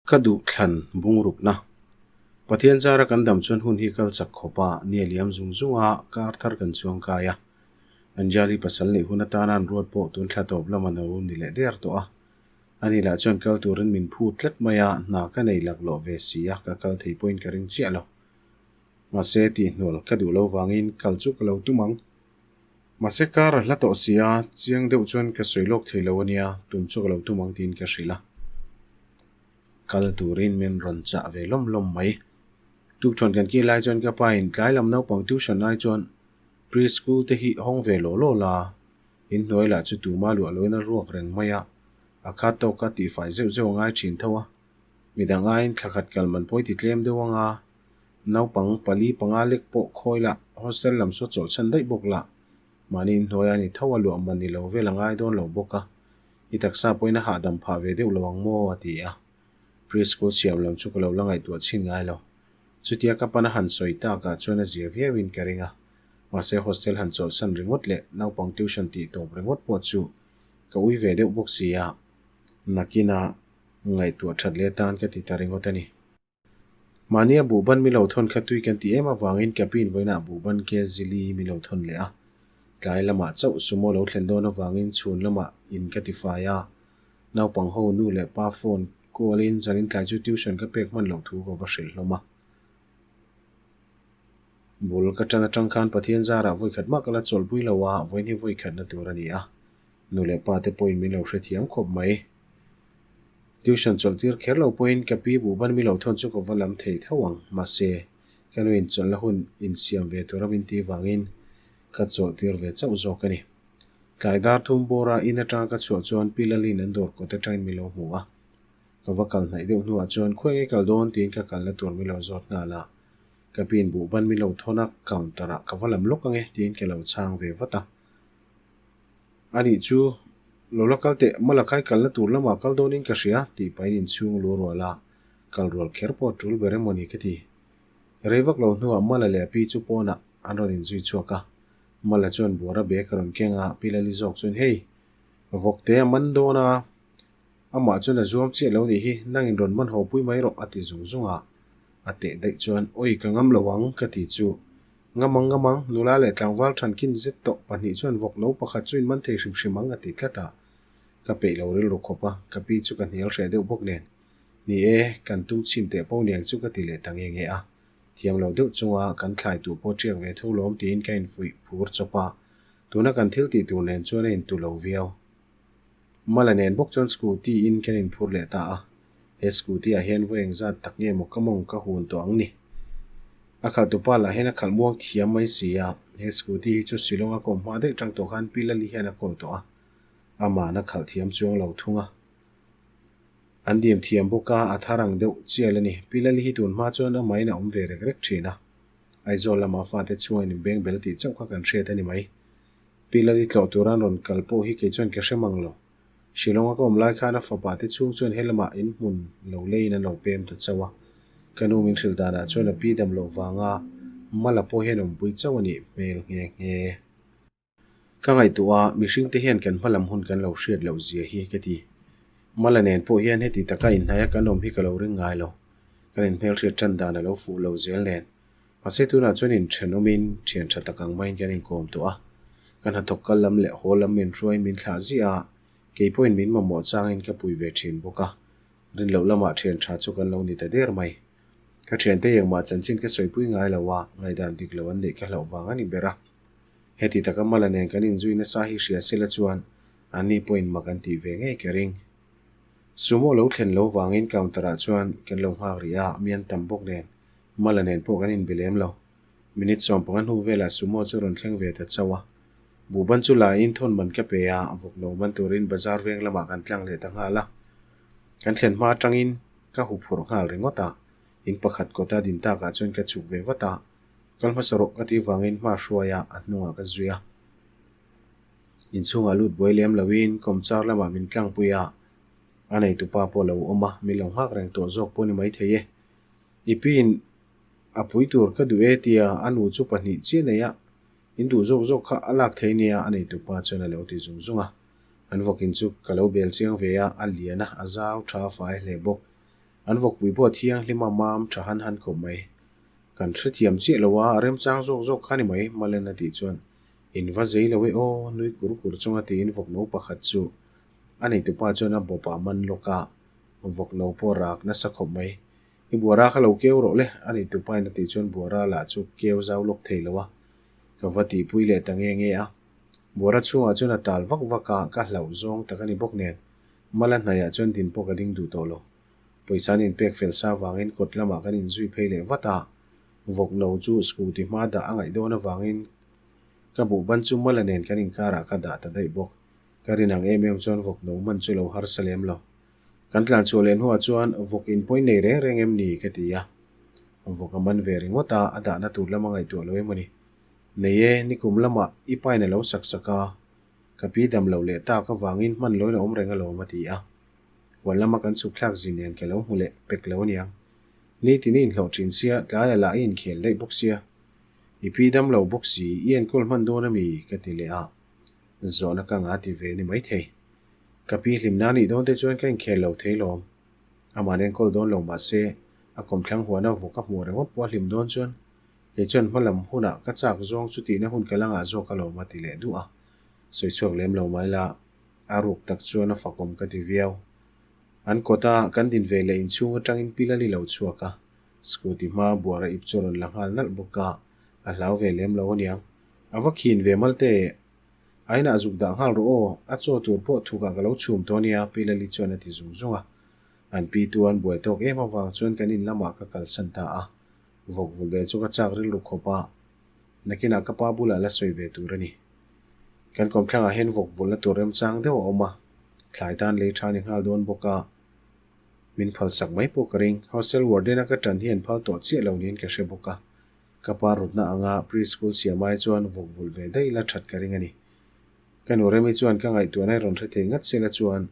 Ka duh thlan bungrukna. Pathian zara kan dam chuan hun hi kal chak khawp a, ni a liam zung zung a, kar thar kan chuang kai a. Anjali pasal neih hun atana an ruat pawh tun thla tawp lama no ni leh der tawh a. Ani lah chuan kal turin min phut tlat mai a, hna ka nei laklawh ve si a, ka kal thei pawhin ka ring chiah lo. Mahse, tihhnual ka duh lo vangin kal chu ka lo tum ang. Mahse kar a hla tawh si a, chiang deuh chuan ka sawi lawk thei lo a nia, tum chu ka lo tum ang tiin ka hrilh a. Kal turin min rawn chah ve lawm lawm mai. Tukṭhuan kan kih lai chuan ka pa in tlai lam naupang tuition ai chuan pre-school te hi hawng ve law law la, in hnuai lah chu tuma luah loin a ruak reng mai a, a khat tawka tihfai zeuh zeuh a ngai ṭhin tho a. Midang aiin thla khat kal man pawi ti tlem deuh anga Naupang pali panga lek pawh khawi lah, hostel lam saw chawlh chhan daih bawk lah. Mahni inhnuai a ni tho a luah man ni lo vel a ngai dawn lo bawk a, i taksa pawhin a hahdam phah ve deuh lo ang maw? a ti a. Preschool siam lam chu ka lo la ngaihtuah chhin ngai lo. Chutia ka pana han sawi takah chuan a zia viauin ka ring a. Mahse hostel han chawlhsan ringawt leh naupang tuition tih tawp ringawt pawh chu ka ui ve deuh bawk si a, nakinah ngaihtuah that leh atan ka ti ta ringawt a ni. Mahnia buhban mi lo thawn kha tui kan ti em avangin ka pin vawiinah buhban ke zili mi lo thawn leh a. Tlai lamah chauh sumo lo thlen dawn avangin chhun lamah in ka ti fai a. Naupang ho nu leh pa phone kualin zanin tlai chu tuition ka pek hman loh thu ka va hrilh hlawm a. Bul ka tan atang khan Pathian zarah vawikhat mah ka la chawlhpui lo a, vawiin hi vawikhatna tur a ni a. Nu leh pa te pawhin min lo hrethiam khawp mai. Tuition chawlh tir kher lo pawhin ka pi buhban mi lo thawn chu ka va lam thei tho ang. Mahse, ka nu in chawlhna hun insiam ve tura min tih vangin ka chawlh tir ve chauh zawk a ni. Tlai dar thum bawra in atanga ka chhuah chuan Pi Lalin an dawr kawt atangin mi lo hmu a. Ka va kal hnaih deuh hnuah chuan khawi nge kal dawn tiin ka kalna tur mi lo zawt nghal a. Ka pi in buhban mi lo thawn a, counter ah ka va lam lawk ange tiin ka lo chhang ve vat a. A nih chu, lo la kal teh, Malakai kalna tur lamah kal dawnin ka hria, tih pahin inchhung lu rual a, kal rual kher pawh a tul ber emaw ni ka ti. Rei vak lo hnuah Mala leh a pi chu pawnah an rawn inzui chhuak a, Mala chuan buara bag a rawn keng a, Pi Lali zawk chuan hei, vawk te a man dawn a, amah chuan a zuam chiah lo nih hi, nangin rawn man haw pui mai rawh a ti zung zung a, a teh daih chuan awi ka ngam lo ang ka ti chu. Ngamang ngamang, nula leh tlangval thankin zet tawh pahnih chuan vawk no pakhat chu in man thei hrim hrim ang a ti tlat a. Ka peih lo rilru khawp a, ka pi chu ka hnial hreh deuh bawk nen. Ni e, kan tum chhin teh pawh niang chu ka ti leh ta nge nge a. Thiam lo deuh chunga kan thlai tuh pawh ṭiak ve tho lawm tiin ka infuih phur chawp a, tuna kan thil tih tur nen chuan a intu lo viau. Mala nen bawk chuan scooty in kan inphur leh ta a, he scooty ah hian vawi engzat tak nge maw ka mawng ka hun tawh ang ni. A khalh tupa lah hian a khalh muang thiam mai si a, he scooty hi chu Shillong a kawm hma daih tang tawh khan Pi Lali hian a kawl tawh a, ama'n a khalh thiam chuang lo thung a. An dim thiam bawk a, a thar ang deuh chial a ni. Pi Lali hi tun hma chuan amahin a awm ve rek rek thin a, Aizawl lama fate chhungin inbeng bel tih chauh kha kan hriat a ni mai. Pi Lali tlawh tura an rawn kal pawh hi kei chuan ka hre mang lo. Shillong a ka awm lai khan a fapa te chhung chuan helamah in hmun lo leiin an lo pem ta chauh a. Ka nu min hrilh danah chuan a pi dam loh vanga Mala pawh hian awmpui chauh a nih hmel nghe nghe. Ka ngaihtuah a, mihring te hian kan hmalam hun kan lo hriat loh zia hi ka ti. Mala nen pawh hian heti taka inhnaia kan awm hi ka lo ring ngai lo. Kan inhmelhriat tan dan a lo fuh lo zel nen. Mahse tunah chuan inthenawmin thian tha tak ang maiin kan inkawm tawh a. Ka hnathawk kal lam leh haw lam min hruaiin min thlah ziah a, kei pawhin min mamawh changin ka pui ve thin bawk a. Rin loh lamah thian tha chu kan lo ni ta der mai. Ka thiante engmah chanchin ka sawipui ngai lo a, ngaihdan dik lo an neih ka hlauh vang a ni ber a. Heti taka Mala nen kan inzui nasa hi hria sela chuan anni pawhin mak an tih ve ngei ka ring. Sumo lo thlen lo vangin counter-ah chuan kan lo nghak rih a, mi an tam bawk nen Mala nen pawh kan inbe lem lo. Minute 15 hnu velah sumo chu rawn thleng ve ta chauh a. Buhban chu la in thawn man ka pe a, vawk lo man turin bazar veng lamah kan tlang leh ta nghal a. Kan thlen hma atangin ka hu phurh nghal ringawt a, in pakhat kawta din takah chuan ka chhuk ve vat a. Kal hmasa rawh ka tih vangin hma hruai a, a hnungah ka zui a. Inchhungah lut buai lem loin kawmchar lamah min tlangpui a, a neitupa pawh a lo awm a, min lo nghak reng tawh zawk pawh ni maithei e. I piin a pui tur ka duh e tia a nu chu pahnih chiah nei a, in duh zawk zawk kha a lak thei nia a neitupa chuan a lo ti zung zung a. An vawkin chu ka lo bel chiang ve a, a lian a, a zau tha fai hle bawk. An vawkpui pawh a thianghlim a mam tha han han khawp mai. Kan hrethiam chiah lo a, a remchang zawk zawk kha ni mai, Malen a tih chuan in va zei lo e aw, nui kur kur chunga tiin vawkno pakhat chu a neitupa chuan a bawp ah man lawk a, vawkno pawh rak nasa khawp mai. I buara kha lo keu rawh le, a neitupa in a tih chuan buara lah chu keu zau lawk thei lo a, ka va tihpui leh ta nge nge a. Buara chhungah chuan a tal vak vak a, ka hlauh zawng tak a ni bawk nen, Mala hnaiah chuan din pawh ka ding duh tawh lo. Pawisa an inpek fel sa avangin kawt lamah kan inzui phei leh vat a, vawk no chu scooty hma dah a ngaih dawn avangin ka buhban chu Mala nen kan inkarah ka dah ta daih bawk. Ka rin ang em em chuan vawk no man chu lo harsa lem lo. Kan tlan chhuah leh hnuah chuan vawk in pawhin nei reng reng em ni ka ti a. Vawk a man ve ringawt a, a dahna tur lam a ngaihtuah lo em a ni. Nei e, nikum lamah i pain a lo sak sak a, Ka pi dam loh leh tak avangin hman loin a awm reng alawm a ti a. Huan lama kan chhuk thlak zin nen ka lo hmu leh pek lo aniang. Nitin i inhlawh thin sia, tlaiah lah i inkhel daih bawk sia. I pi dam lo bawk si, i enkawl hman dawn ami? ka ti leh a. Zawhna ka nga ti ve ni maithei. Ka pi hlimna anih dawn te chuan ka inkhel lo thei lawm. Ama'n enkawl dawn lo mahse, a kawmthlang huana vawk a hmuh ringawt pawh a hlim dawn chuan Kei chuan hma lam hunah ka chak zawng chu tihna hun ka la ngah zawk alawm a ti leh duh a. Sawi chhuak lem lo mai la, a ruk tak chuan a fakawm ka ti viau. An kawta kan din ve leh inchhung atangin pil a li lo chhuak a, scooty hma buara ip chu a rawn la nghal nalh bawk a, a hlau ve lem lo aniang. A va khin ve mal te, a inah zuk dah nghal rawh aw, a chaw tur pawh thukah ka lo chhum tawh ania Pi Lali chuan a ti zung zung a. An pi tu an buai tawk em avang chuan kan in lamah ka kalsan ta a. Vawk vul ve chu ka chak rilru khawp a, nakinah ka pa bulah la sawi ve tur a ni. Kan kawmthlangah hian vawk vulna tur remchang deuh a awm a, thlai tan lei tha ni nghal dawn bawk a, min phal sak mai pawh ka ring. Hostel warden a ka tan hi an phal tawh chiah lo niin ka hre bawk a, ka pa rutna anga pre-school siam ai chuan vawk vulh ve daih la that ka ring a ni. Ka nu Remi chuan ka ngaihtuahna i rawn hre thei ngat sela chuan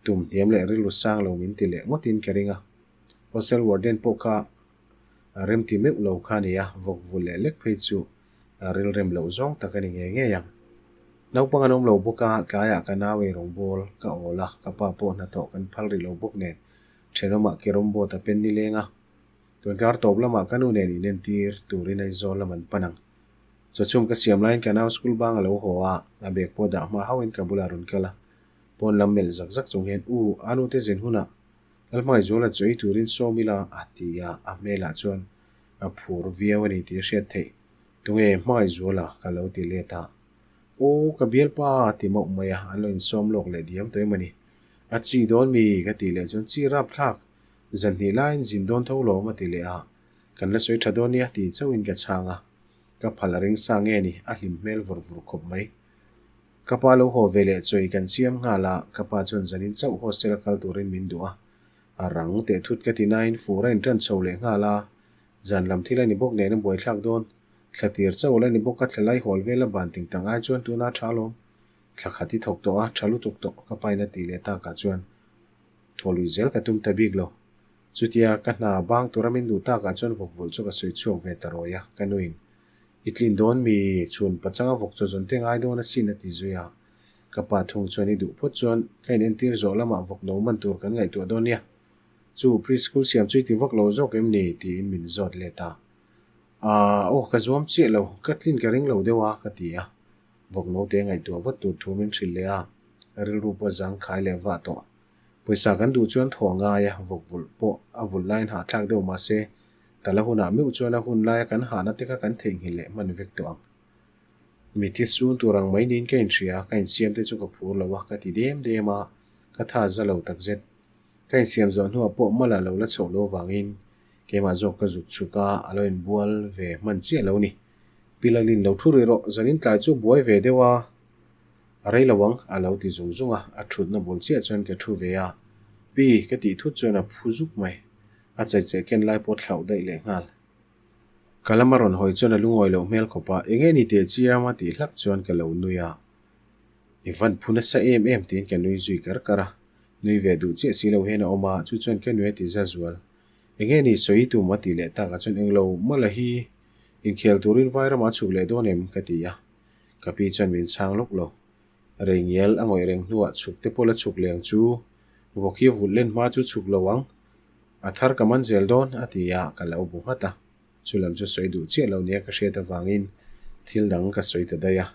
tum hniam leh rilru sang lo min ti leh ngawtin ka ring a. Hostel warden pawh kha a remti meuh lo kha a ni a, vawk vul leh lek phei chu a rilrem loh zawng tak a ni ngei ngei ang. Naupang an awm lo bawk a, tlaiah ka nau ei rawngbawl ka awl a, ka pa pawh hnathawh kan phal rih lo bawk nen thenawmah kerawm boat a pen nileng a. Tunkar tawp lamah ka nu nen inentir turin Aizawl lam an pan ang. Chawchhum ka siam laiin ka nau school bang a lo haw a, a bag pawh dah hma hauhin ka bulah a rawn kal a. Pawn lam melh zak zak chung hian, U, a nute zin hunah Lalhmangaihzuala chu ei turin sawm ila a ti a, a hmelah chuan a phur viau a ni tih a hriat theih. Tunge Hmangaihzuala ka lo ti let a. Aw ka bialpa a ti mauh mai a, an lo insawm lawk leh diam tawh em a ni. A chi dawn mi ka tih leh chuan chi rap thlak, zan hnih laiin zin dawn tho lawm a ti leh a, kan la sawi tha dawn nia tih chauhin ka chhang a. Ka phal a ring sa nge ni, a hlim hmel vur vur khawp mai. Ka pa lo haw ve leh chawi kan siam nghal a, ka pa chuan zanin chauh hostel a kal turin min duh a. A rang teh thut ka ti nain fur a intan chho leh nghal a, zan lam thil a ni bawk nen a buaithlak dawn. Thla tir chauh la ni bawk a thla lai hawl vel a ban ting tang ai chuan tuna tha alawm. Thla khat i thawk tawh a, tha lutuk tawh ka pain a tih leh takah chuan thaw lui zel ka tum ta bik lo. Chutia ka hna bang tura min duh takah chuan vawkvulh chu ka sawi chhuak ve ta rawi a, ka nuin I tlin dawn mi? Chhun pachanga vawk chaw zawn te ngai dawn asin a ti zui a. Ka pa thung chuan i duh phawt chuan ka inentir zawh lamah vawk no man tur kan ngaihtuah dawn nia. Chu pre-school siam chu i ti vak lo zawk em ni? tiin min zawt let a. Aaa aw ka zuam chiah lo, ka tlin ka ring lo deuh a ka ti a. Vawk no te ngaihtuah vat tur thu min hrilh leh a, rilru pawh zangkhai leh vah tawh. Pawisa kan duh chuan thaw a ngai a, vawk vulh pawh a vulh laiin hahthlak deuh mahse Tala hunah meuh chuan a hun laia kan hahna te kha kan theihnghilh leh hman vek tawh ang. Mitthi sun tur ang mai niin ka inhria a, ka insiam te chu ka phur lo a, ka ti dem dem a, ka tha za lo takzet. Ka insiam zawh hnuah pawh mala lo la chhoh lo vangin keimah zawk ka zuk chhuk a, a lo inbual ve hman chiah lo ni. Pi Lalin lo thu rih rawh, zanin tlai chu buai ve deuh a, a rei lo ang, a lo ti zung zung a, a thutna bul chiah chuan ka thu ve a, Pi, ka tih thut chuan a phu zuk mai. A chaicheh ken lai pawh thlauh daih leh nghal. Ka lama rawn hawi chuan a lungawi loh hmel khawp a, enge ni teh chiam a tih hlak chuan ka lo nui a. I van phu nasa em em tiin ka nui zui kar kar a. Nui ve duh chiah si lo hian a awm a, chu chuan ka nui a ti za zual. Enge ni sawi tum a tih leh tak ah chuan englo mawla hi inkhel turin vai ramah a chhuk leh dawn em ka ti a. Ka pi chuan min chhang lawk lo. Rei ngial a ngawih reng hnuah chhuk te pawh la chhuk leng chu vawk hi vulh len hma chu chhuk lo ang. A thar ka man zel dawn, a ti a, ka lo bu nghat a. Chu lam chu sawi duh chiah lo nia ka hriat avangin thil dang ka sawi ta daih a.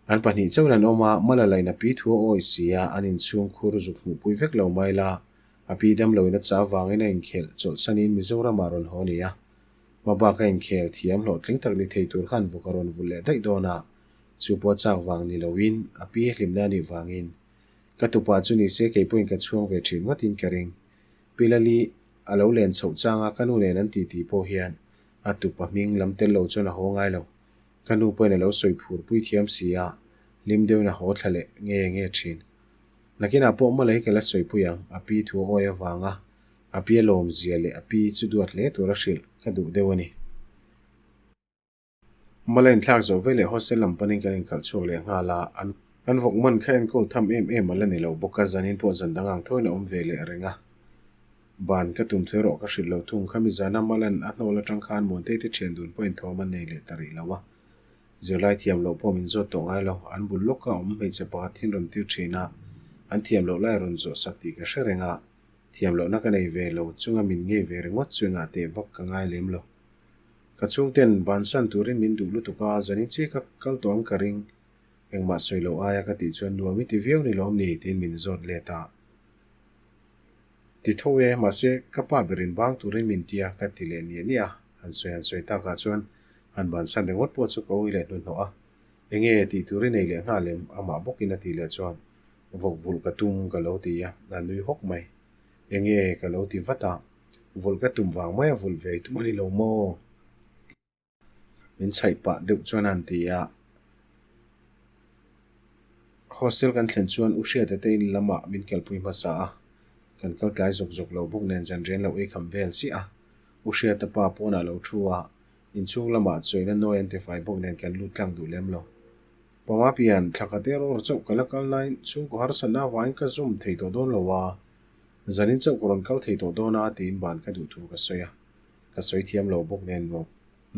An pahnih chauhin an awm a, Mala lain a pi thu a awi si a, an inchhung khur zuk hmuhpui vek lo mai la, a pi damloin a chau vangin a inkhelh chawlhsanin Mizoramah rawn haw ni a. Hmabak a inkhel thiam hlawhtling tak ni thei tur khan vawk a rawn vulh leh daih dawn a, chu pawh chak vang ni loin a pi hlimna a nih vangin ka tupa chu ni se kei pawhin ka chhuang ve thin ngawtin ka ring. Pi Lali a lo len chhoh changa ka nu nen an titi pawh hian a tupa hming lam tel lo chuan a haw ngai lo. Ka nu pawhin a lo sawi phur pui thiam si a, hlim deuhin a haw thla leh nge nge thin. Nakinah pawh mawlei ka la sawi pui ang, a pi thu a awi avanga a pi a lawmzia leh a pi chu duat hle tur a hrilh ka duh deuh a ni. Mawla inthlak zawh ve leh hostel lam panin kan inkhalh chhuak leh nghal a, an an vawk man kha enkawl tham em em a la ni lo bawk a, zanin pawh zan dang ang thawiin a awm ve leh reng a. Ban ka tum thu erawh ka hrilh lo thung, khami zana Malan a hnawl atang khan Muantei te thian dun pawhin thawm an nei leh ta rih lo a. Zirlai thiam loh pawh min zawt tawh ngai lo, an bul lawka awm hmeichhe pakhat thin rawn tir thin a, an thiam loh lai rawn zawh sak tih ka hre reng a, thiam lohna ka nei ve lo chunga min ngei ve ringawt chu engah teh vak ka ngai lem lo. Ka chhungten bansan turin min duh lutuk a, zanin chiah ka kal tawh ang ka ring, engmah sawi loh aia ka tih chuan nuam i ti viau ni lawm ni tiin min zawt let a. Ti tho e, mahse ka pa berin bang turin min ti a ka ti leh niah niah a, han sawi han sawi takah chuan han bansan ringawt pawh chu ka ui leh hnuhnawh a, enge tih tur i nei leh nghal em? Amah bawkin a tih leh chuan vawk vulh ka tum ka lo ti a, a nui hawk mai. Enge ka lo ti vat a, vulh ka tum vang mai a vulh ve tum a ni lo maw? Min chhaih pah deuh chuan a han ti a. Hostel kan thlen chuan U Hriata te in lamah min kalpui hmasa a, kan kal tlai zawk zawk lo bawk nen zan rian lo ei kham vel chiah a. U Hriata pa pawnah lo thu a, inchhung lamah chawina nawi an tifai bawk nen kan lut tlang duh lem lo. Pama pian thla khat er awr chauh ka la kal nain chhungkaw harsatna avangin ka zawm thei tawh dawn lo a, zanin chauh ka rawn kal thei tawh dawn a tiin ban ka duh thu ka sawi a. Ka sawi thiam lo bawk nen nuam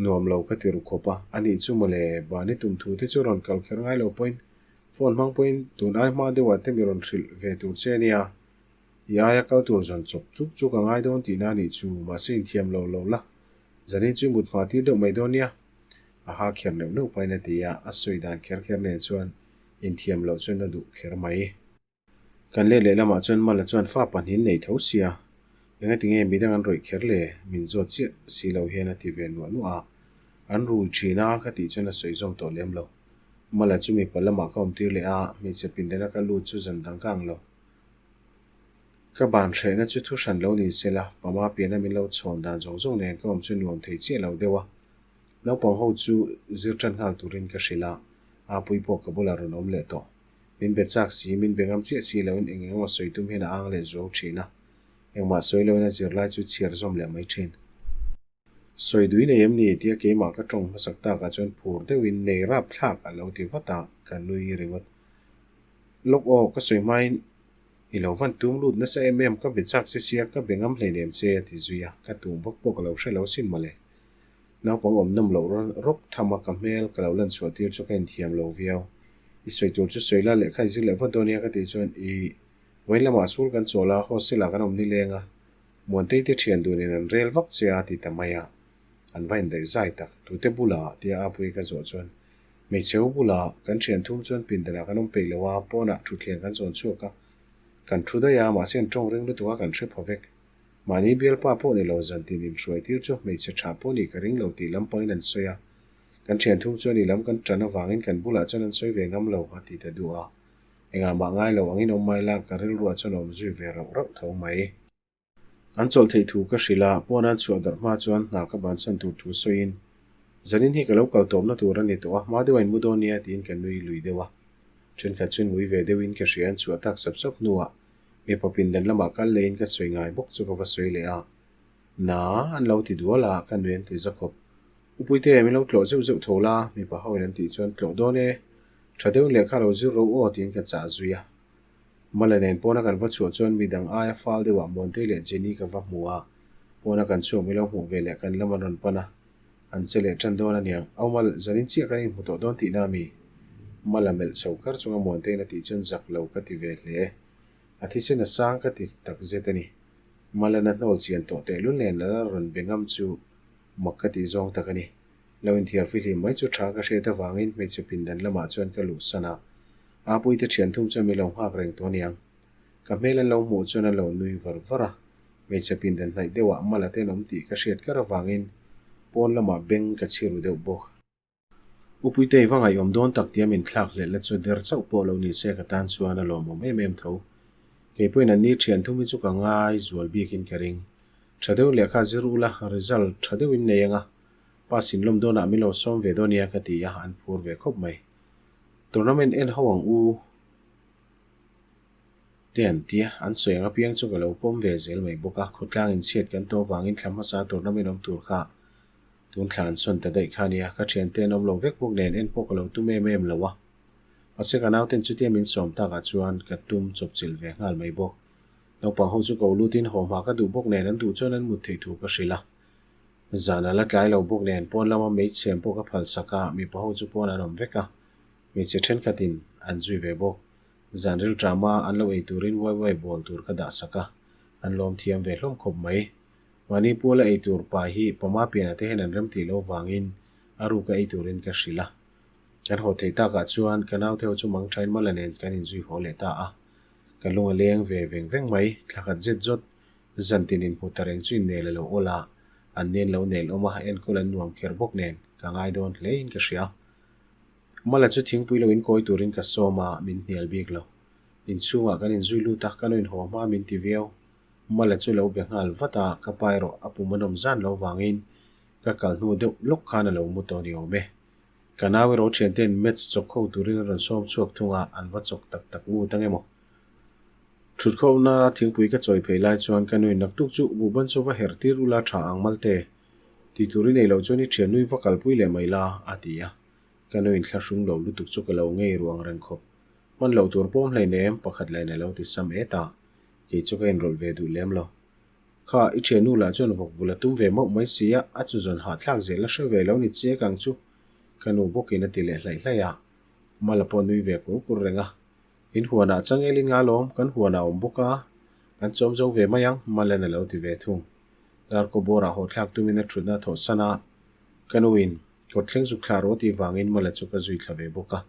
nuam lo ka ti ru khawp a, anih chu mawle, bani tum thu te chu rawn kal kher ngai lo pawhin phone hmang pawhin tun ai hma deuhah te mi rawn hrilh ve tur che ania, i aia kal tur zawn chawp chuk chu ka ngai dawn tihna anih chu, mahse inthiam lo lo la, zanin chu mut hma tir deuh mai dawn nia, a ha kher neuh neuh pahin a ti a, a sawi dan kher kher nen chuan inthiam loh chuan a duh kher mai. Kan let leh lamah chuan Mala chuan fa pahnih nei tho sia, engati nge midang an rawih kher le? Min zawt chiah si lo hian a ti ve nuah nuah a. An rui thin a ka tih chuan a sawi zawm tawh lem lo. Mala chu mipa lamah ka awmtir leh a, hmeichhe pindana ka lut chu zan dang ka ang lo. Ka ban hrehna chu thu hran lo ni sela, pama piana min lo chhawn dan zawng zawng nen ka awm chu nuam thei chiah lo deuh a. Naupang ho chu zir tan nghal turin ka hrilh a, Apui pawh ka bulah rawn awm leh tawh. Min be chak si, min be ngam chiah si loin eng eng emaw sawi tum hian a ang leh zuau thin a. Engmah sawi loin a zirlai chu chhiar zawm leh mai thin. Sawi dui nei em ni? tia keimah ka tawng hmasak takah chuan phur deuhin nei rap thlak a lo ti vat a, ka nui ringawt. Lawk aw, ka sawi hmain i lo van tum lut nasa em em, ka be chak che sia, ka be ngam hleinem che a ti zui a, ka tum vak pawh ka lo hre lo sin mawle. Naupang awm nawm loh rawk tham a ka hmel ka lo lan chhuah tir chu ka inthiam lo viau. I sawi tur chu sawi la lehkha i zir leh vat dawn nia ka tih chuan i vawiin lamah sul kan chawl a, hostel ah kan awm nileng a, Muantei te thian dunin an rel vak che a ti ta mai a, an va indaih zai tak. Tute bulah tia a pui ka zawh chuan hmeichhe ho bulah kan thian thum chuan pindanah kan awm peih lo a, pawnah thutthleng kan zawn chhuak a, kan thu daih a, mahse an tawng ring lutuk a kan hre phaw vek. Mahni bialpa pawh ni lo zantin inhruai tir chu hmeichhe tha pawh nih ka ring lo tih lampangin an sawi a. Kan thian thum chuan i lam kan tan avangin kan bulah chuan an sawi ve ngam lo a ti ta duh a. Engah mah ngai lo angin awm mai la ka rilruah chuan a awm zui ve rauh rauh tho mai. An chawlh theih thu ka hrilh a, pawn an chhuah darh hma chuan hna ka bansan tur thu sawiin zanin hi ka lo kal tawpna tur a ni tawh a, hma deuh a inmu dawn nia tiin ka nui lui deuh a. Thenkhat chuan ngui ve deuhin ka hria an chhuah tak sap sap hnuah Mipa pindan lamah kal leiin ka sawi ngai bawk chu ka va sawi leh a, Na, an lo ti dual a, ka nui an ti za khawp. U Puite, min lo tlawh zeuh zeuh tho la, mipa hoin an tih chuan tlawh dawn e, tha deuhin lehkha lo zir ro aw tiin ka chah zui a. Mala nen pawna kan va chhuah chuan midang aia fal deuhah Muantei leh Jenny ka va hmu a, pawna kan chhuak min lo hmuh ve leh kan lam an rawn pan a, an che leh tan dawn a niang. Au Mal, zanin chiah kan inhmu tawh dawn tihna a mi? Mala melh chho kar chunga Muanteiin a tih chuan zak lo ka ti ve hle. A thisen a sang ka ti tak zet a ni. Malana hnawl chian tawh tehlul nen a la rawn be ngam chu mak ka tih zawng tak a ni. Lo inthiar fihlim mai chu tha ka hriat avangin hmeichhe pindan lamah chuan ka luhsan a. Apuite thian thum chuan min lo nghak reng tawh aniang. Ka hmel an lo hmuh chuan an lo nui var var a. Hmeichhe pindan hnaih deuhah Mala te an awm tih ka hriat kar avangin pawn lamah beng ka chhi ru deuh bawk. Upuite i va ngaihawm dawn tak tia min thlak hlelh na chu der chauh pawh lo ni se ka tan chuan a lawmawm em em tho. Kei pawhin an ni thian thum hi chu ka ngai zual bikin ka ring. Tha deuh lehkha zir ula result tha deuhin nei anga pass in lawm dawnah min lo sawm ve dawn nia ka ti a, an phur ve khawp mai. Tournament en ho ang u te an tia, an sawi ang apiang chu ka lo pawm ve zel mai bawk a, khawtlang inchhiat kan tawh avangin thla hmasa tournament awm tur kha Tun thla an sawn ta daih kha nia, ka thiante an awm lo vek bawk nen en pawh ka lo tum em em lo a. Mahse ka nauten chutia min sawm takah chuan ka tum chawpchilh ve nghal mai bawk. Naupang ho chu ko lutin haw hma ka duh bawk nen an duh chuan an mut theih thu ka hrilh a. Zan a la tlai lo bawk nen pawn lama meichhem pawh ka phal sak a, mipa ho chu pawn an awm vek a. Hmeichhe thenkhatin an zui ve bawk. Zan rilṭama an lo ei turin uai uai bawl tur ka dah sak a, an lawm thiam ve hlawm khawp mai. Mahni puala ei tur pa hi pama pianah te hian an rem tih loh vangin a ruka ei turin ka hrilh a. Kan haw thei takah chuan ka naute ho chu mangthain mala nen kan inzui haw leh ta a. Ka lung a leng ve veng veng mai, thla khat zet zawt zan tin inhmu ta reng chu innel a lo awl a, an nen lo nel awm a, enkawl an nuam kher bawk nen ka ngai dawn hlein ka hria. Mala chu thingpui lo inkawi turin ka sawm a, min hnial bik lo. Inchhungah kan inzui lut a, ka nu inhaw hma min ti viau. Mala chu lo be nghal vat a, ka pa erawh a pum a nawm zan lo vangin ka kal hnu deuh lawk khan a lo mu tawh ni awm e. Ka nau erawh thiante'n maths chawk kho turin a rawn sawm chhuak thung a, an va chawk tak tak ngut ang emaw. Thutkhawhna thingpui ka chawi phei lai chuan ka nuin naktuk chu buhban chu va herh tir ula tha ang malte, ti tur i nei loh chuan i thiannui va kalpui leh mai la, a ti a. Ka nuin thlahrung lo lutuk chu ka lo ngei ruang reng khawp. Hman loh tur pawm hleinem pakhat leh nei lo ti sam et a. Kei chu ka inrawlh ve duh lem lo. Kha, i thiannu lah chuan vawk vul a tum ve mauh mai si a, a chu zawn hahthlak zel a hre ve lo ni chiak ang chu, ka nu bawkin a ti leh hlaih hlaih a. Mala pawh nui ve kur kur reng a. In huanah changelin nga lawm, kan huanah a awm bawk a, kan chawm zo ve mai ang, Malan a lo ti ve thung. Darkaw bawrah hawhthlak tumin a thutna a thawhsan a, ka nuin kawt thleng zuk thla rawh tih vangin Mala chu ka zui thla ve bawk a.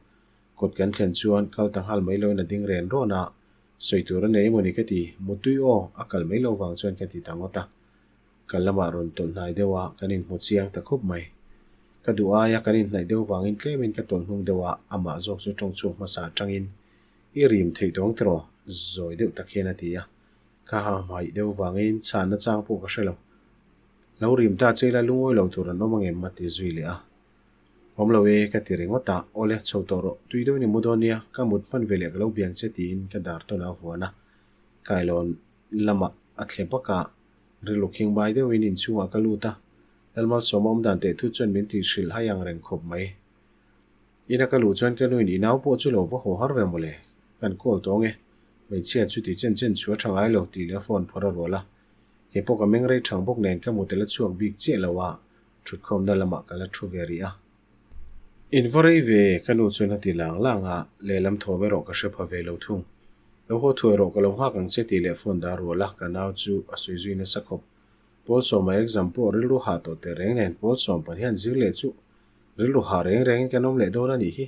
Kawt kan thlen chuan kal ta nghal mai loin a ding ren rawn a, Sawi tur a nei emawni ka ti, Mutui aw, a kal mai lo vang chuan ka ti ta ngawt a. Kal lamah rawn tawlh hnai deuh a, kan inhmu chiang ta khup mai. Ka duh aia kan inhnaih deuh vangin tlemin ka tawlh hnung deuh a, amah zawk chu tawng chhuak hmasa atangin, I rim theih tawng tiraw? zawi deuh tak hian a ti a. Ka ha hmaih deuh vangin chhanna chang pawh ka hre lo. Lo rim ta che ila lungawi lo tur an awm angem? a ti zui leh a. Awm lo e, ka ti ringawt a, awle, chho tawh rawh, tui deuhin i mu dawn nia, ka mut hman ve leh ka lo biang che tiin ka dar tawn a vuan a, kailawn lamah a thle bak a, rilru khing bai deuhin inchhungah ka lut a, Lalmalsawma awm dan teh thut chuan min ti hrilh hai ang reng khawp mai. Ina ka luh chuan ka nuin i nau pawh chu lo va haw har ve mawle, kan call tawng e, hmeichhia chu ti chen chen chu a tha ngai lo tih leh a phone phawrh a rual a, kei pawh ka meng rei thang bawk nen ka mut a la chhuak bik chiah lo a, Thutkhawmna lamah ka la thu ve rih a. In va rei ve, ka nu chuan a ti lang lang a, lehlam thawm erawh ka hre pha ve lo thung. Lo haw thuai rawh ka lo nghak ang che tih leh phone dah rual a, ka nau chu a sawi zui nasa khawp. Pawl sawma exam pawh rilru hah tawh teh reng nen pawl sawm pan hian zir leh chu rilru hah reng rengin kan awm leh dawn a nih hi.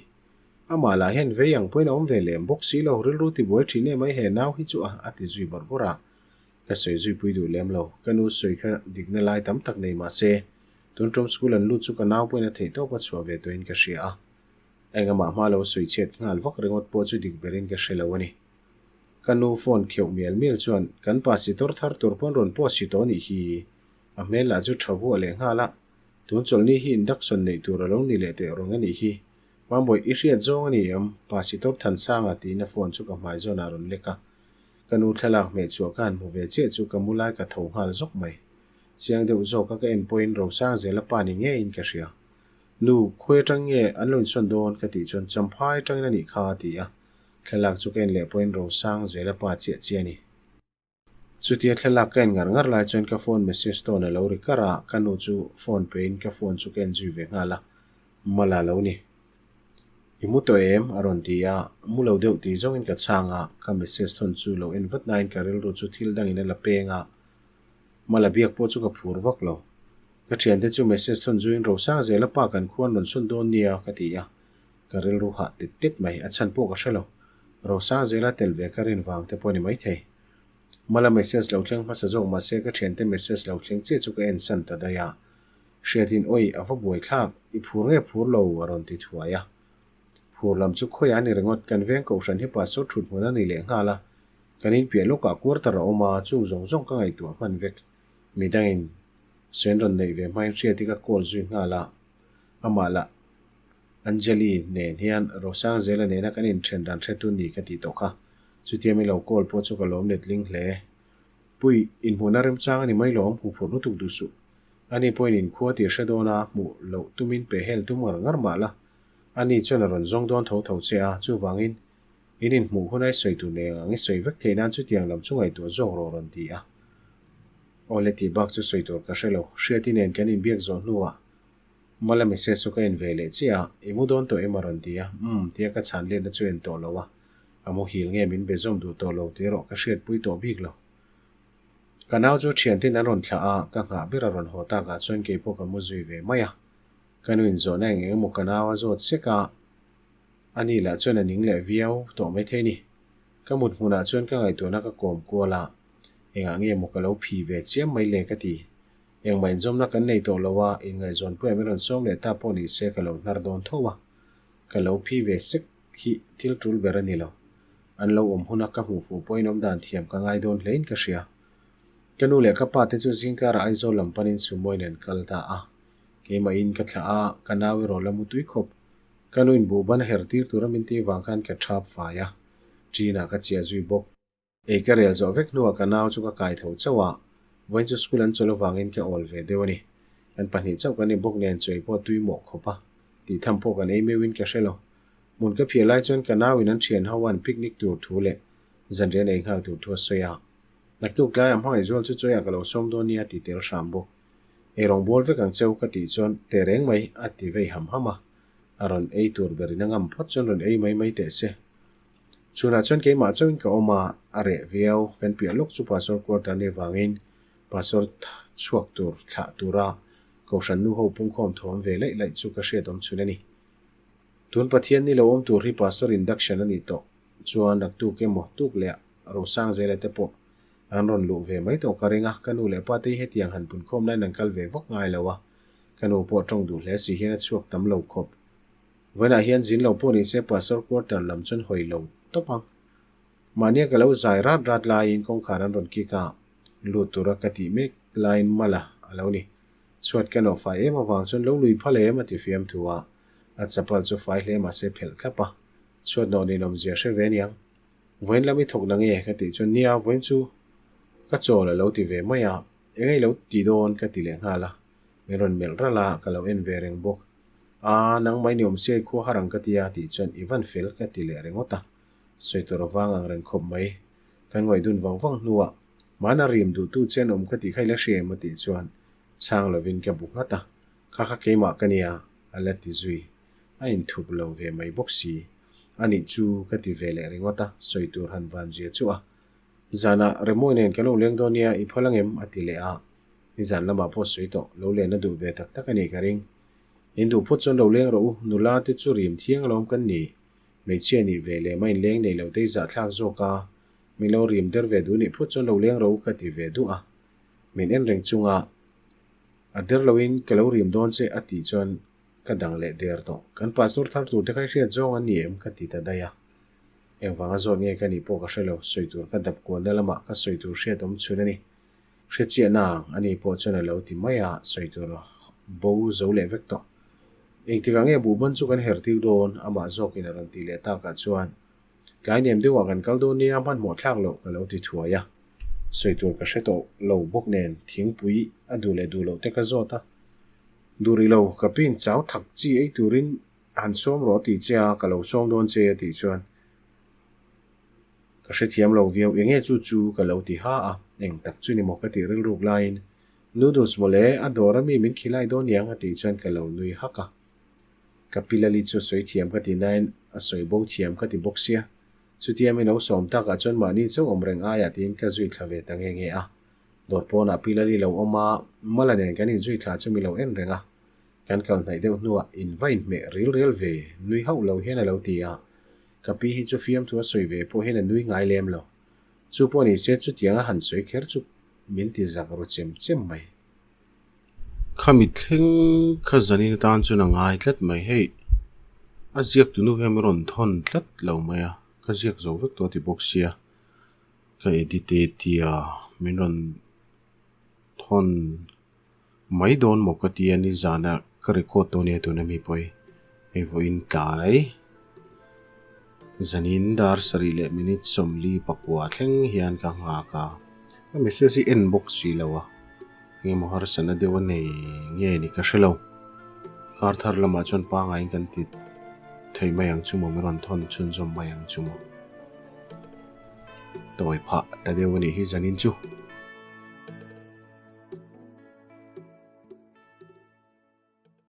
Amah lah hian vei ang pawhin a awm ve lem bawk si lo, rilru tibuai thin em mai he nau hi chu a, a ti zui bawrh bawrh a. Ka sawi zui pui duh lem lo. Ka nu sawi kha dikna lai tam tak nei mah se, tun tum school an lut chu ka nau pawhin a theih tawp a chhuah ve tawhin ka hria a. Engah hma lo sawi chhiat nghal vak ringawt pawh chu dik berin ka hre lo a ni. Ka nu phone kheuh mial mial chuan kan pa sitor thar tur pawn rawn post si tawh nih hi. A hmel lah chu tha vuah leh nghal a. Tun chawlhni hi induction neih tur a lo ni leh teh rawng a nih hi. Mambawi i hriat zawng a ni em? Pa sitor Thansanga tiin a phone chu ka hmai zawnah a rawn lek a. Ka nu thlalak hmeh chhuah ka han hmu ve chiah chu ka mu lai ka tho nghal zawk mai. Chiang deuh zawk a ka en pawhin Rosang zela pa ni ngeiin ka hria. Nu, khawi atang nge an lo insawn dawn ka tih chuan Champhai atangin a nih kha a ti a. Thlalak chu ka en leh pawhin Rosang zela pa chiah chiah a ni. Chutia thlalak ka en ngar ngar lai chuan ka phone message tone a lo ri kar a, ka nu chu phone pein ka phone chu ka en zui ve nghal a, Mala lo ni. I mu tawh em? a rawn ti a, mu lo deuh tih zawngin ka chhang a, ka message thawn chu lo en vat nain ka rilru chu thil dangin a la peng a. Mala biak pawh chu ka phur vak lo. Ka thiante chu message thawn zuiin Rosang zela pa kan khuan rawn sun dawn nia ka ti a. Ka rilru hah tet tet mai, a chhan pawh ka hre lo. Rosang zela tel ve ka rin vang te pawh a ni maithei. Mala message lo thleng hmasa zawk mahse ka thiante message lo thleng chiah chu ka en san ta daih a. Hriatin awi a va buai thlak, i phur nge phur lo a rawn ti thuai a. Phur lam chu khawiah a ni ringawt, kan veng kohhran hi pastor thut hmun a ni leh nghal a, kan inpiah lawkah quarter a awm a, chung zawng zawng ka ngaihtuah hman vek. Midangin sawi an rawn neih ve hmain Hriati ka call zui nghal a, amah lah Anjali nen hian Rosangzela nena kan inthen dan hretu ni ka tih tawh kha, chutia mi lo call pawh chu ka lawm letling hle. Pui, inhmuhna remchang a ni mai lawm, hmuh phurh lutuk duh suh. Ani pawhin inkhua tih hre dawn a, hmuh loh tumin pe hel tum ngar ngar mah la. Ani chuan a rawn zawng dawn tho tho che a, chuvangin in inhmuh hun ai sawi tur nei ang i sawi vek theih nan chutiang lam chu ngaihtuah zawk rawh rawn ti a. Aw le tih bak chu sawi tur ka hre lo, Hriati nen kan inbiak zawh hnuah Mala message chu ka en ve leh chiah a, i mu dawn tawh em a rawn ti a, umm tia ka chhan letna chu en tawh lo a, a muhil nge min be zawm duh tawh lo tih erawh ka hriatpui tawh bik lo. Ka nau chu thianten an rawn thlah a, ka nghah ber a rawn haw takah chuan keipawh ka mu zui ve mai a. Ka nu inzawhna eng eng emaw ka nau a zawt sek a, ani lah chuan a ning leh viau tawh maithei ni. Ka mut hmunah chuan ka ngaihtuahna ka kawm kual a, engah nge maw ka lo phi ve chiam mai le ka ti. Engmah inzawmna kan nei tawh lo a, inngaihzawnpuiah min rawn sawm leh ta pawh ni se ka lo hnar dawn tho a. Ka lo phi ve sek hi thil tul ber a ni lo. An lo awm huna ka hmuh fuh pawhin awmdan thiam ka ngai dawn hlein ka hria. Ka nu leh ka pa te chu zingkarah Aizawl lam panin Sumoin an kal ta a. Keimahin ka thlah a, ka nau erawh la mu tui khawp. Ka nuin buhban a her tir tura min tih vang khan ka thap fai a, ṭinah ka chiah zui bawk. Ei ka rel zawh vek hnuah ka nau chu ka kai tho chauh a, vawiin chu school an chawlh avangin ka awl ve deuh a ni. Kan pahnih chauh kan ni bawk nen chawi pawh tui mawh khawp a, tih tham pawh kan ei meuhin ka hre lo. Hmun ka phiah lai chuan ka nauin an thian ho an picnic tur thu leh zanriah an ei nghal tur thu a sawi a. Naktuk tlaiah hmangaihzual chu chawiah ka lo sawm dawn nia ti tel hram bawk. Ei rawng bawl vek ang cheu ka tih chuan teh reng mai a ti vei ham ham a, a rawn ei tur berin a ngam phawt chuan rawn ei mai mai teh se. Chhunah chuan keimah chauhin ka awm a, a reh viau. Kan piah lawk chu Pastor quarter nih avangin Pastor chhuak tur thlah tura Kohhran nu ho pungkhawm thawm ve laih laih chu ka hriat awm chhun a ni. Tun Pathian ni lo awm tur hi Pastor induction a nih tawh chuan naktuk emaw tuk leh Rosang zela te pawh an rawn luh ve mai tawh ka ring a, ka nu leh pa te hi hetiang han punkhawm laiin an kal ve vak ngai lo a, ka nu pawh tawng duh hle si hian a chhuak tam lo khawp. Vawiinah hian zin lo pawh ni se Pastor quarter lam chuan hawi lo tawp ang. Mahnia ka lo zai rat rat laiin kawngkhar an rawn kik a, lut tura ka tih mek laiin mala a lo ni. Chhuat ka nawh fai em avang chuan lo lui phal em a ti fiam thu a, a chapal chu fai hle mahse phelh thlap a, chhuat nawh ninawmzia hre ve aniang. Vawiin lam i thawk na nge? ka tih chuan nia vawiin chu ka chawl a lo ti ve mai a, eng ei lo ti dawn ka ti leh nghal a, min rawn melh ralh a, ka lo en ve reng bawk. Aa, nang mai ni awm sia i khua har ang ka ti a tih chuan i van fel ka ti leh ringawt a, sawi tur a vang ang reng khawp mai. Kan ngaih dun vang vang hnuah mahna rim duhtu che an awm ka tih kha i la hria em a tih chuan chhang lovin ka bu nghat a, kha kha keimah ka nia a la ti zui. A inthup lo ve mai bawk si. A nih chu ka ti ve leh ringawt a, sawi tur han van zia chu a. Zanah Remawi nen ka lo leng dawn nia, i phal angem? a ti leh a. Nizan lamah pawh sawi tawh, lo len a duh ve tak tak a nih ka ring. In duh phawt chuan lo leng rawh u, nula te chu rim thiang alawm kan ni. Hmeichhia nih ve leh mah inleng nei lo te i zahthlak zawk a, min lo rim der ve duh nih phawt chuan lo leng rawh u ka ti ve duh a. Min en reng chunga a der loin ka lo rim dawn che a tih chuan Ka dang leh der tawh. Kan pastor thar tur te kha i hriat zawng an ni em? Ka ti ta daih a. Engvanga zawt nge ka nih pawh ka hre lo, sawi tur ka dap kualna lamah ka sawi tur hriat awm chhun a ni. Hre chiah na ang, ani pawh chuan a lo ti mai a, sawi tur bo zo leh vek tawh. Engtikah nge buhban chu kan her tir dawn? Amah zawkin a rawn tih leh takah chuan tlai nem deuhah kan kal dawn nia, hmanhmawh thlak loh ka lo ti thuai a. Sawi tur ka hre tawh lo bawk nen thingpui a duh leh duh loh te ka zawt a. Duh rih lo, ka pin chau thak chi ei turin han sawm rawh tih che a, ka lo sawm dawn che a tih chuan ka hrethiam lo viau, enge chu chu ka lo ti ha a, eng tak chu ni maw ka tih rilruk laiin noodles mawle a dawr ami min khilai dawn niang a tih chuan ka lo nui hak a, ka pi Lali chu sawi thiam ka ti nain a sawi bo thiam ka ti bawk sia, chutia min lo sawm takah chuan mahni chauh awm reng aiah tiin ka zui thla ve ta nge nge a. Dawr pawnah Pi Lali lo awm a, Mala nen kan inzui thla chu mi lo en reng a. Kan kal hnaih deuh hnuah in va inhmeh ril rel ve, nui hauh lo hian a lo ti a. Ka pi hi chu fiamthu a sawi ve pawh hian a nui ngai lem lo. Chu pawh ni se chutiang a han sawi kher chu min ti zak ru chem chem mai. Khami thleng kha zanin atan chuan a ngai tlat mai. Hei a ziak tunu hian min rawn thawn tlat lo mai a, ka ziak zo vek tawh a ti bawk sia. Ka edit e tia min rawn thawn mai dawn maw ka ti a ni zana ka record dawn nia tuna mi pawh hi hei vawiin tlai zanin dar sarih leh minute sawmli pakua thleng hian ka nghak a ka message hi en bawk si lo a eng emaw harsatna deuh a nei nge ni ka hre lo kar thar lamah chuan pangaiin kan ti thei mai ang chu maw min rawn thawn chhunzawm mai ang chu maw. Tawi phah ta deuh a nih hi zanin chu.